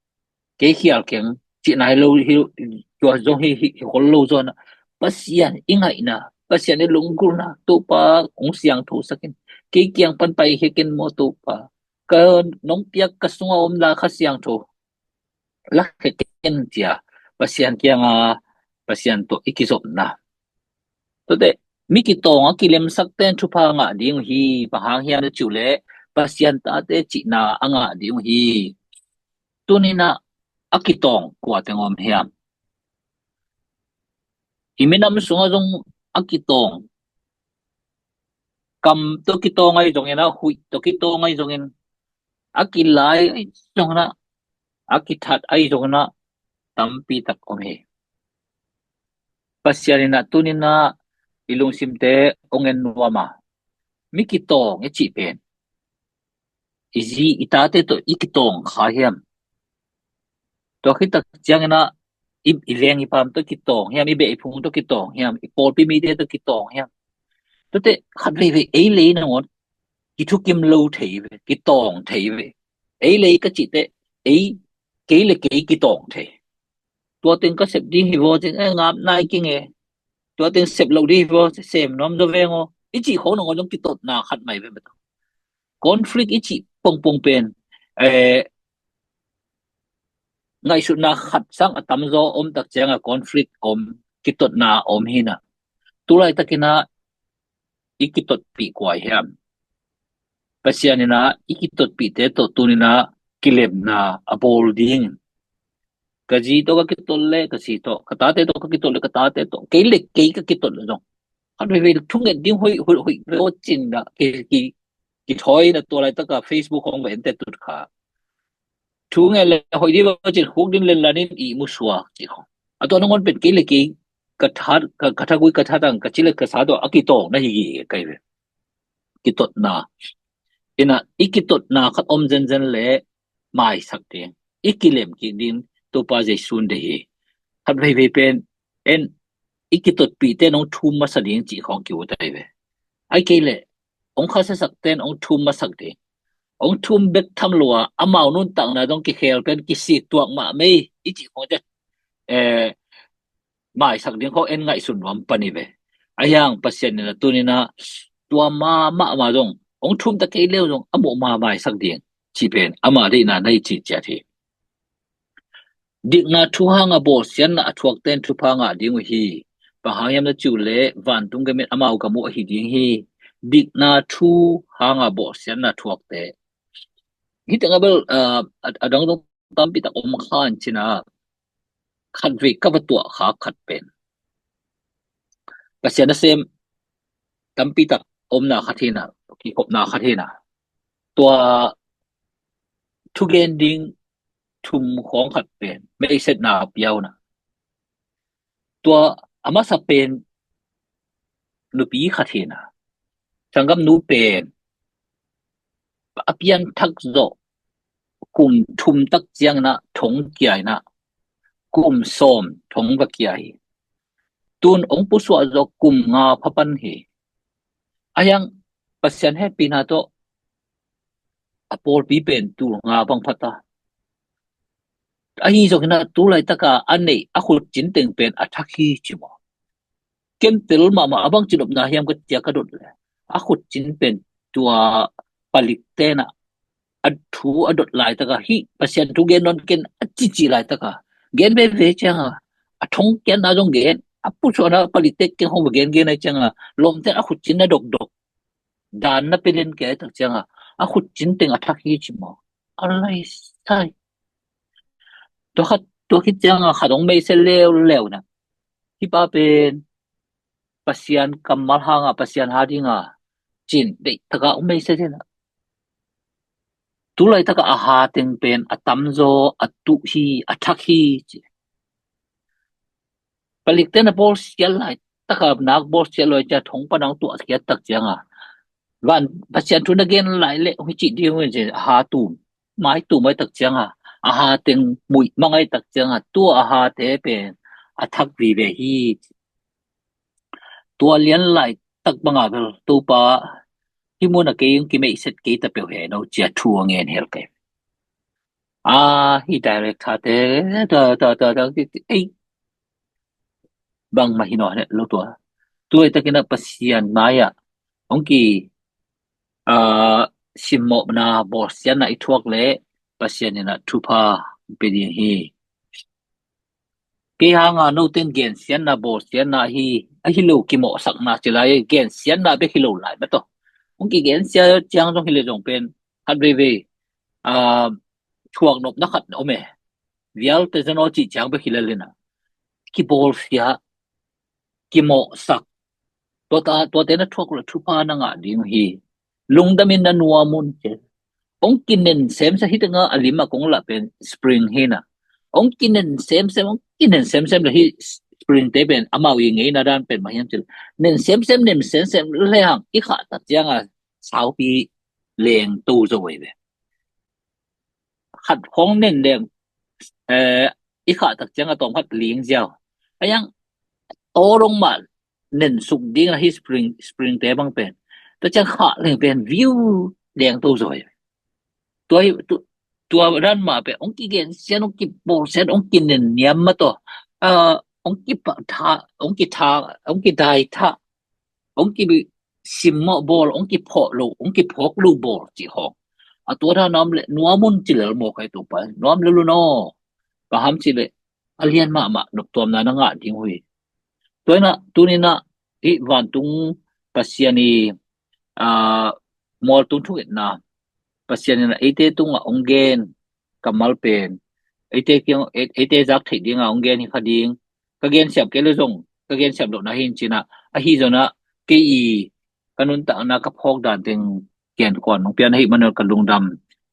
kei khial keng cihna hi lo hi. Tua zong hi, hi, hi khol lo zaw inah Pasian i ngaihna, Pasian i lunggulhna, Topa hong siangthosak in, kei kiang pan paikhia ken maw Topa, ka nong piak ka sunga om la Kha Siangtho lakhia ken cia Pasian kianga Pasian tawh i kizopna. Tuate mi kitawng a kilemsak ten thupha ngah ding uh hi. Bang hang hiam na cih uh le Pasian tate cihna a ngah ding uh hi. Tuninah a kitawng kua teng om hiam? I minam sungah zong a kitawng, kam tawh kitawng ahi zongin, a huih tawh kitawng ahi zongin, a kilai ahi zongin, a kithat ahi zongin tampi tak om hi. Pasian inah tuninah i lungsimte hong en nuam a, mi kitawng i cih pen i zi i tate tawh i kitawng kha hiam? Tua khit tak cianginah i, i veng i paam tawh kitawng hiam, i beh i phung tawh kitawng hiam, i pawlpi mite tawh kitawng hiam? Tuate khat veivei ei lei nangawn kithukim lo thei ve, kitawng thei ve. Ei lei ka cihte ei kei le kei kitawng thei. Tua teng ka sep ding hi vaw cin, eh, ngap nai king e. Tua teng sep lo ding hi vaw, sem nuam zaw veng aw, i cih khawng nangawn zong kitotna khat mai ve mataw. Conflict i cih pongpong pen, eh, ngaihsutna khat sang a tamzaw om tak cianga conflict om, kitotna om hina. Tulaitakina i kitotpih kuai hiam? Pasian ina i kitotpihte tawh tunina kilemna a bawl ding. Ka zi tawh ka kitot le ka zi tawh, ka tate tawh ka kitot le ka tate tawh, kei le kei ka kitot le zong, khat veivei thunget ding hoih hoih hoih ve aw cin dah ki, ki, kithawi na. Tua laitaka Facebook hong va ente tut kha, thunget le hoih ding ve aw cin huk ding lenlanin i musuak cih khong. A tua nangawn pen kei le kei ka that, ka, ka thagui ka thatang ka ci le ka sa tawh a kitawng na hi gige kai ve. Kitotna ina i kitotna khat om zenzen le maisak ding, i kilem kik ding Topa Jesu in deih hi. Khat veivei pen en i kitotpihte nong thum masa ding cih khawng kiutai ve. Ai kei le ong khasasakten ong thum masak ding. Ong thum bek tham lua amau nuntakna dong kikhel pen kisik tuak mah mei i cih khawng te, eh, maisak ding khawng en ngaihsun nuam pani ve. A hiang Pasian nina tunina tua ma mahmah zong ong thum ta kei leu zong a muh ma maisak ding cih pen ama deihna na hi cih ciat hi. Dikna thu hanga bawlsiatna a thuakten thupha ngah ding uh hi. Bang hang hiam na ciu le vantung gamin amau gam uh ahi ding hi. Dikna thu hanga bawlsiatna thuakte. Hiteng a bel, ah, a, a dangdang tampi tak om khan cina khat vei ka va tuah kha khat pen Pasian nasem tampi tak omna khat hina, kikhopna khat hina. Tua thugen ding thum khawng khat pen meisetna piauna. Tua a masa pen nupi khat hina. Sanggam nu pen a pian thak zawh kum thum tak ciangna thong kiaina, kum sawm thong va kia hi. Tun ong pusuah zawh kum nga phapan hi. A hiang Pasian hehpihna tawh a pawlpi pen tul nga bang phata. Ahi zongina tulaitaka a neih a khut cin teng pen a thak hi ci maw? Ken tel mahmah a bang ci nopna hiam ka tia ka dot le a khut cin pen tua palik tena a thu a dot laitaka hi Pasian thu gen non ken a cici laitaka gen veve cianga a thong kianna zong gen a pusuana palik tek ken hong va gen gen ai cianga lomten a khut cin na dokdok dan na pelen ke ai tak cianga a khut cin teng a thak hi ci maw? A lai sai. Tua khat tua khit cianga khat ong meise leuleu na. Hi pa pen Pasian kammal hanga Pasian ha dinga cin deih taka ong meise dina. Tulaitaka a ha teng pen a tamzaw a tuh hi a thak hi ci. Palikten a bawlsiat lai taka nak bawlsiat lai cia thong panang tuah khiat tak cianga van Pasian thu na gen lai le hong hi cih ding hong hi ci a ha tum mai tum mai tak cianga a ha teng muih mangai tak cianga tua a ha te pen a thak vive hi. Tua lian lai tak banga bel Topa hi muna kei hong kimeiset kei ta peuh he no cia thu a ngen hel kei. A hi director te ta ta ta ta ei bang ma hi no ne lo tua. Tuai takina Pasian maya hong ki a simmawhna bawlsiatna i thuak le Pasian ina thupha pe ding hi. Kei hanga noten gensiatna bawlsiatna hi ahi lo kimawhsakna ci lai gensiatna bek hi lo lai mataw. Hong kigensia ciang zong hi le zong pen khat veivei a thuak nopna khat om e. Vialte zan aw cih ciang bek hi le lena kibawlsia kimawhsak tuate na thuak lo thupha na ngah ding hi. Lungdamin na nuam un ci. Ong kinen semsem hi tanga a lim a kong lah pen spring hina. Ong kinen semsem ong kinen semsem le hi spring te pen amau i ngeina dan pen ma hiam ci. Nen semsem nen semsem le hang i khah tak cianga saupi leng to zo ve. Khat khong nen leng eh, i khah tak cianga tawm khat ling ziau. A yang tawrong mah nen suk ding a hi spring spring te bang pen. Tua ciang khah leng pen view leng to zoi. Tua hi tu tua dan mah pen hong kigen sian, hong kipawl sian, hong kinen niam mah tawh, ah, hong kipa tha, hong kitha, hong kidai tha, hong kisim mawh bawl, hong kiphawk lo, hong kiphawk lo bawl cih hawk. A tua dan a om leh nuam un ci lel maw kai Topa, nuam lel un aw. Bang hang hiam cih leh a lian mahmah noptuamna na ngah ding uh hi. Tua hi a, tuni in a, hih vantung Pasian i, aa, mualtung thungetna, Pasian in a eite tungah hong gen kammal pen, eite kiang, e-, eite zak theih dingah hong gen hi kha ding. Ka gen siam kei leh zong, ka gen siam lohna hi in ci a, ahi zongin a, kei i, ka nuntakna ka phawk dan teng gen kuan hong piak na hih man un ka lungdam.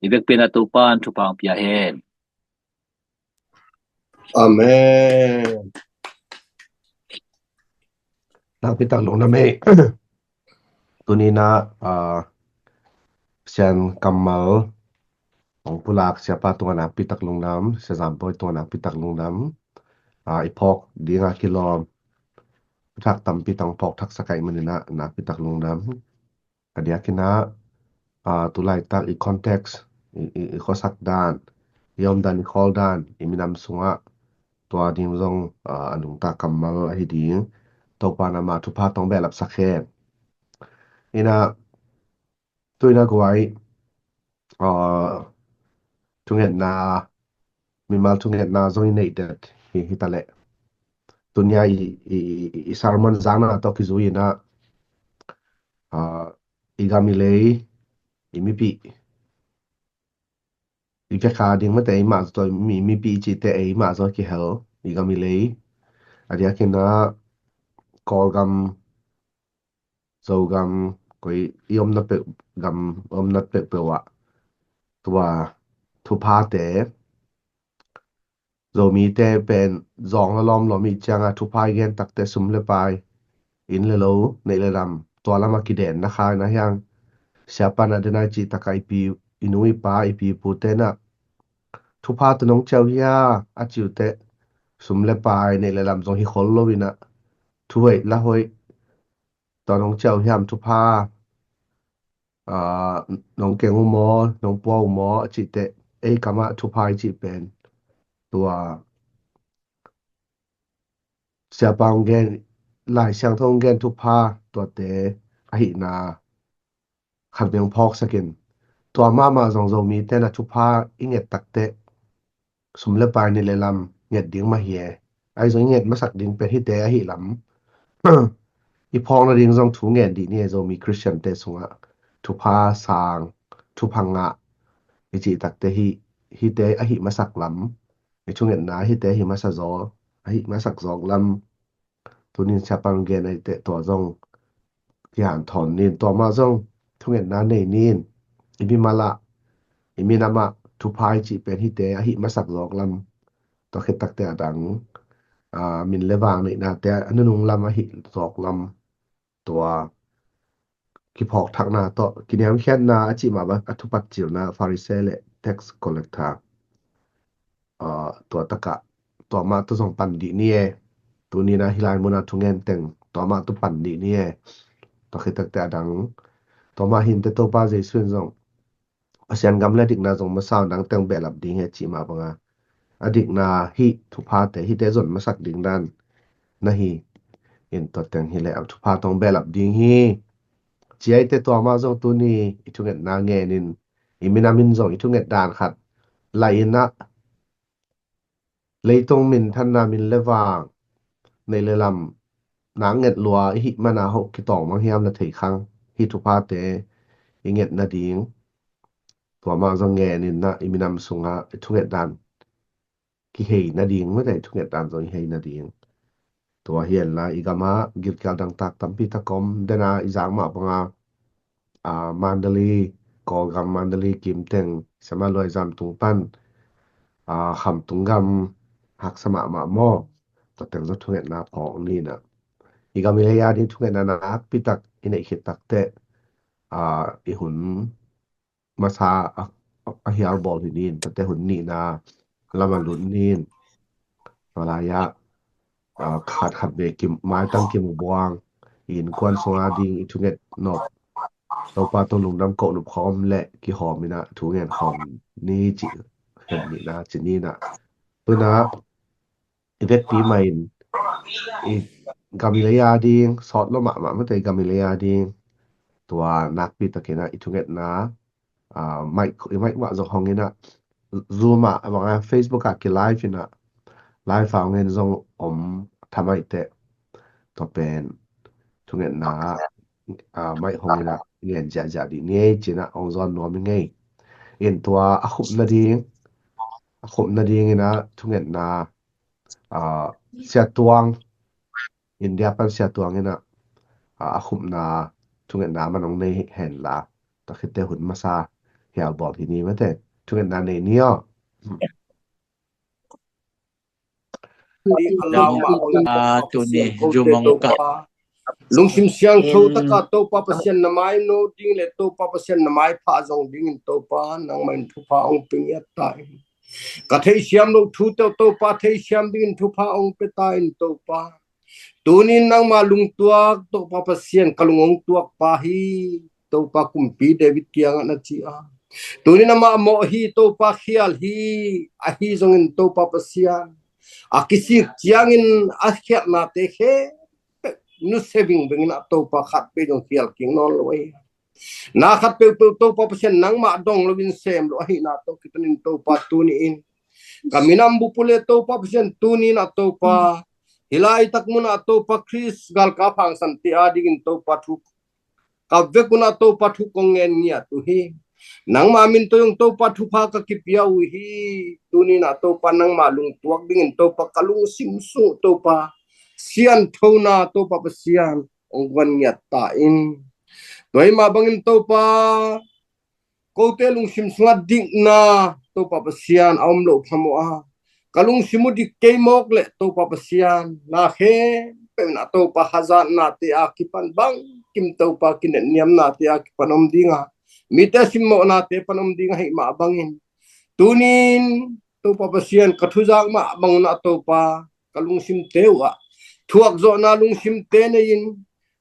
I vekpi in a Topa'n thupha hong pia hen. Amen. Nakpi tak lungdam ei. Tuni in a, ah, Pasian kammal hong pulak Siapa tungah nakpi tak lungdam, Sia Zam Bawi tungah nakpi tak lungdam. Ah, i phawk dingah kilawm, thuthak tampi tang phawk thaksak ahih manin a nakpi tak lungdam. A diakin a, ah, tu laitak i context, i, i, i khuasak dan, i om dan, i khawl dan, i minam sungah tua ding zong, ah, a nungta kammal ahi ding. Topa'n amah thupha tawh hong behlapsak hen. In a, tu in a guai, ah, thungetna, mimal thungetna zong i neih det hi, hi ta leh. Tuni a i, i, i, i sermon zakna tawh kizui in a, ah, i gam i lei, i mipih, i vekpi ding mah teh eimah zaw, mi, mipih i cihte eimah zaw kihel, i gam i lei. A diakin a Kawlgam, Zogam, koi i omna peuh, gam omna peuhpeuh ah tua thuphate, Zomite pen zawng lawmlawm i hih ciangin thupha i gen takteh sum le pai, inn le lo, neih le lam, tua lamah kidenna kha in a hiang. Siapa'n a den a i cih takah i pi, i nu i pa, i pi i pute in a thupha tawh nong ciah uh hia a ci uh teh, sum le pai, neih le lam zong hi khol lo in a, thu hoih la hoih tawh nong ciah uh hiam thupha, ah, nong keng uh maw, nong pua uh maw a cih teh, ei kamah thupha i cih pen tua Siapa hong gen, Lai Siangtho hong gen thupha tuate ahihna khat vei hong phawksak in. Tua mahmah zong Zomite in a thupha i nget takteh sum le pai, neih le lam nget ding mah hi e. Ahi zong i nget masak ding pen hihte ahih lam. I phawk nading zong thu ngen dih ni e, Zomi Khristiante sungah thupha sang, thupha ngah i cih takteh hih, hihte ahih masak lam. I thungetna hihte ahih masa zaw, ahih masak zawk lam. Tuni in Siapa'n gen a hih teh tua zong kihanthawn ni in, tua mah zong thungetna nei ni in, i mimal ah, i minam ah thupha i cih pen hihte ahih masak zawk lam. Tua khit takteh a dang, ah, min le vang neihnate a nunung lam ahih zawk lam. Tua kiphawk thakna tawh, kiniamkhiatna a cih mah bang a thupat cilna Pharisee le tax collector, ah, tua takah, tua mah tawh zong pan dih ni e. Tuni in a hih lai mun a thungen teng tua mah tawh pan dih ni e. Tua khit takteh a dang, tua mah hi in teh Topa Jesu in zong Pasian gam le dikna zong masa un, dangteng behlap ding hi a cih mah bang a, a dikna hih thuphate, hihte zon masak ding dan na hi in, tua teng hi leh a thupha tawh hong behlap ding hi. Ci a hih teh tua mah zong tuni i thungetna ngen in, i minam in zong i thunget dan khat lai in a, leitung minthanna, min le vang, neih le lam, nak nget lua i hih man a hoh kitawng mang hiam na thei khang, hih thuphate i nget nading, tua mah zong ngen in a, i minam sungah i thunget dan kihei nading, mate, i thunget dan zong i hei nading. Tua hi in la, i gam ah gilkial dangtak tampi tak om, den a i zak mah bang a, ah, Mandalay, Kawlgam Mandalay kim teng, Sema Luai Zam tung pan, ah, Khamtung gam haksa mahmah maw. Tua teng zong thungetna phawk ni in a, i gam i lei a ding thungetna nakpi tak i neih khit takteh, ah, i hun masa a, a hial bawl hi ni in, tua teh hun nihna lam a lut ni in. Tua lai ah, ah, khat khat vei kim, maitang kimu buang, i innkuan sung a ding i thunget nop Topa tawh lungdam koh nop khawm le kihawm in ah thu ngen khawm ni cih khen nihna ci ni in ah. Tu in ah i vekpi mah in i gam i lei a ding, sawt lo mahmah mate i gam i lei a ding, tua nakpi takin ah i thungetna, ah, mic, i mic mah zong hong in ah, Zoom ah, a bang ah Facebook ah ki live in ah, live ah hong en zong om tha mai teh. Tua pen thungetna, ah, mic hong in ah ngen ziahziah dih ni ei ci in ah hong zawn nuam i ngei. In tua a khupna ding, a khupna ding in ah thungetna, ah, Sia Tuang, India pan Sia Tuang in ah, ah, a khupna thungetna man hong nei hen la, tua khit teh hun masa hial bawl hi ni mate, thungetna nei ni aw. Ding a lau mah bang in Topa Pasian, kote Topa, lungsim siangtho taka Topa Pasian na mai no ding le Topa Pasian na mai pha zong dingin Topa nangmah in thupha hong pia ngiat ta in. Ka theihsiam loh thute uh Topa theihsiam dingin thupha hong pia ta in Topa. Tunin nangmah lungtuak Topa Pasian ka lung hong tuak pa hi. Topa kumpi David kiangah na ci a. Tunin amah mawh hi, Topa khial hi, ahi zongin Topa Pasian, a kisik ciangin a khialhnate khempeuh nusia vingveng in ah Topa khat peuh zong khial kik nawn lo hi. Na khat peuhpeuh Topa Pasian nangmah dong loin sem lo ahihna tawh kitunin Topa tuni in ka minam bup uh le Topa Pasian tuni in ah Topa hih laitak munah Topa Khrist galkap hangsan te a dingin Topa thu ka vek un ah Topa thu kong ngen ngiat uh hi. Nangma min tawh zong Topa thupha ka kipia uh hi. Tunin ah Topa nangma lungtuak dingin Topa ka lungsim sung Topa sianthona Topa Pasian hong guan ngiat ta in. Tua hi mah bangin Topa kote lungsim sungah dikna Topa Pasian a om loh phamawh a, ka lungsim uh dik kei mawk leh Topa Pasian na khempeuh in ah Topa hazatnate a kipan bangkim Topa kinetniamnate a kipan om ding a, mite simmawhnate pan om ding ahih mah bangin tunin Topa Pasian ka thuzak mah bang un ah Topa ka lungsimte uh ah thuakzawhna lungsimte nei in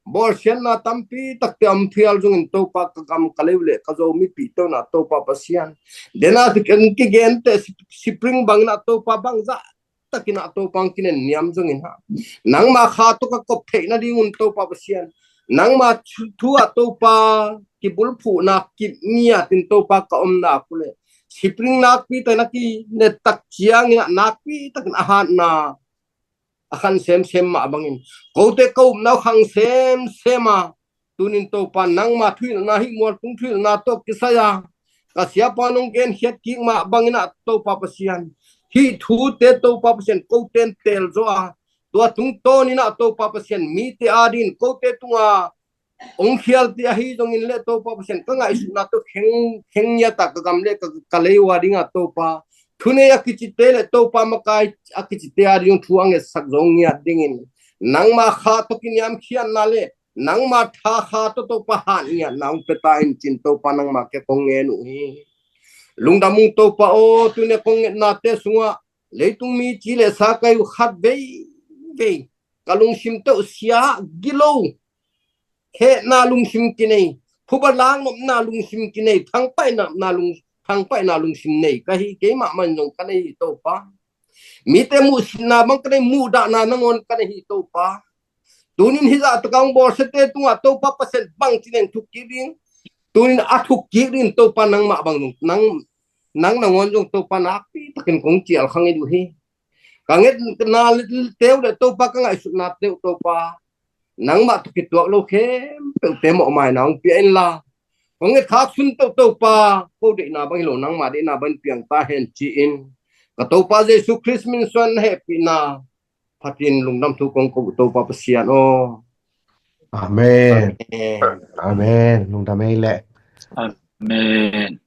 bawlsiatna tampi takte a om phial zongin Topa ka gam ka lei uh le ka Zo mipihte un ah Topa Pasian dena kigenteh sipring bangin ah Topa bangzah takin ah Topa hong kinenniam zongin ah nangma kha tawh ka kop theih nadingun Topa Pasian nangma thu ah Topa kibulphuhna kip ngiatin Topa ka omna uh le sipring nakpi takin a kinet tak ciangin ah nakpi takin a hatna a khang semsem mah bangin kote ka upna uh khang semsem a, tunin Topa nangma thuhilhna hih mualtung thuhilhna tawh kisai a ka siapa nong genkhiat kik mah bangin ah Topa Pasian hih thute Topa Pasian kote in teel zaw a, tua tungtawnin ah Topa Pasian mite a dingin kote tunga hong khialte ahi zongin le Topa Pasian ka ngaihsutna tawh kheng, kheng ngiat a ka gam le ka, ka lei uh a dingah Topa thunei a kicite le Topa makai a kicite a ding thu a ngetsak zo ngiat dingin nangma kha tawh kiniamkhiatna le nangma tha kha tawh Topa hat ngiatna hong pia ta in cin Topa nangma kiang kong ngen uh hi. Lungdam ung Topa aw, tuni a kong ngetnate sungah leitung mi ci le sa kai uh khat veivei ka lungsim tawh sia gilo hehna lungsim kinei, phuba laknopna lungsim kinei, thangpaihna lung, thangpaihna lungsim nei ka hi. Keimah man zong ka nei hi Topa. Mite muhsitna bang ka nei, muhdahna nangawn ka nei hi Topa. Tunin hih zah taka hong bawlsiate tungah Topa Pasian bangci neng thuk kik ding, tunin a thuk kik dingin Topa nangmah bang zong nang, nang nangawn zong Topa nakpi takin kong cial khang hi uh hi. Ka ngetna teu le Topa ka ngaihsutna teu Topa nangmah tawh kituak lo khempeuhte mawhmaina hong pia inla, kong nget khak sun teuh Topa ko deihna bang hi lo nangmah deihna bang piang ta hen ci-in ka Topa Jesu Khrist min suan na hehpihna phatin lungdam thu kong ko uh Topa Pasian aw. Amen. Amen. Amen. Lungdam ei leh. Amen.